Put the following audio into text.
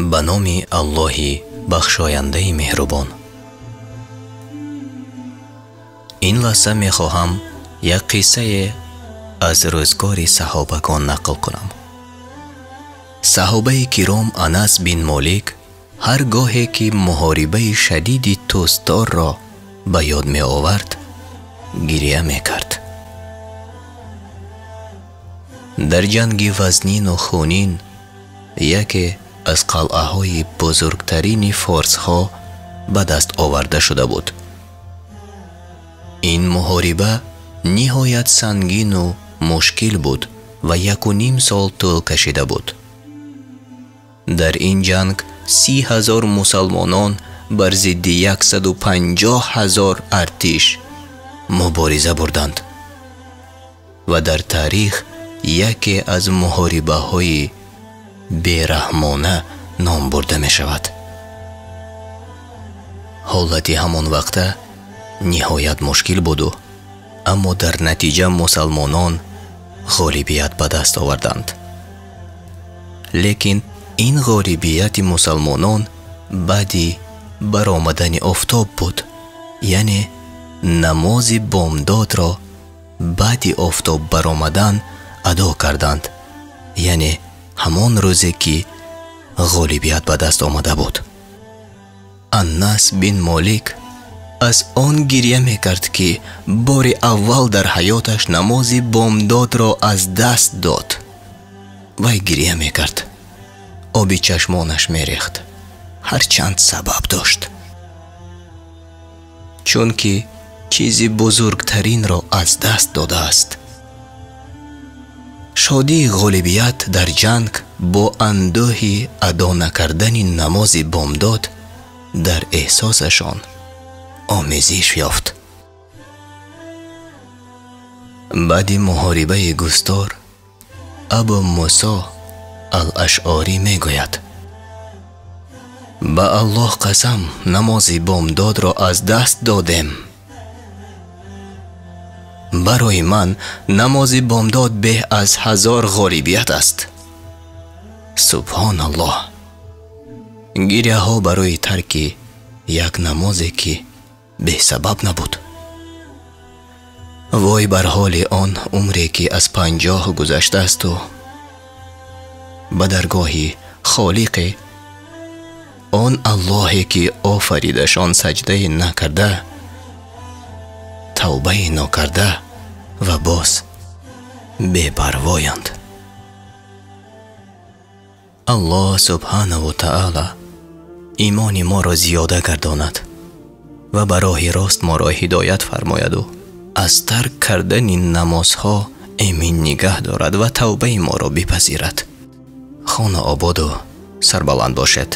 Ба номи Аллоҳи бахшояндаи меҳрубон. Ин лаҳза мехоҳам як қиссае аз рӯзгори саҳобагон нақл кунам. Саҳобаи киром Анас бин Молик ҳар гоҳе ки муҳорибаи шадиди Тусторро ба ёд меовард, гиря мекард. Дар ҷанги вазнину хунин яке аз қалъаҳои бузургтарини форсҳо ба даст оварда шуда буд. Ин муҳориба ниҳоят сангину мушкил буд ва 1.5 сол тӯл кашида буд. Дар ин ҷанг 30,000 мусалмонон бар зидди 150,000 артиш мубориза бурданд ва дар таърих яке аз муҳорибаҳои бераҳмона ном бурда мешавад. Ҳолати ҳамон вақта ниҳоят мушкил буду, аммо дар натиҷа мусалмонон ғолибият ба даст оварданд. Лекин ин ғолибияти мусалмонон баъди баромадани офтоб буд, яъне намози бомдодро баъди офтоб баромадан адо карданд, яъне ҳамон рӯзе ки ғолибият ба даст омада буд. Анас бин Молик аз он гиря мекард, ки бори аввал дар ҳаёташ намози бомдодро аз даст дод. Вай гиря мекард, оби чашмонаш мерехт, ҳарчанд сабаб дошт, чунки чизи бузургтаринро аз даст додааст. Шодии ғолибият дар ҷанг бо андӯҳи адо накардани намози бомдод дар эҳсосашон омезиш ёфт. Баъди муҳорибаи Густор Абу Мусо ал-Ашъорӣ мегӯяд: ба Аллоҳ қасам, намози бомдодро аз даст додем. Барои ман намози бомдод беҳ аз 1000 ғолибият аст. Субҳоналлоҳ. Гиряҳо барои тарки як намозе ки бесабаб набуд. Вой бар ҳоли он умре ки аз 50 гузаштаасту ба даргоҳи Холиқе, он Аллоҳе ки офаридашон саҷдае накарда, тавбае нокарда ва боз бепарвоянд. Аллоҳ субҳанаву таъала имони моро зиёда гардонад ва ба роҳи рост моро ҳидоят фармояду аз тарк кардани намозҳо эмин нигаҳ дорад ва тавбаи моро бипазирад. Хона ободу сарбаланд бошед.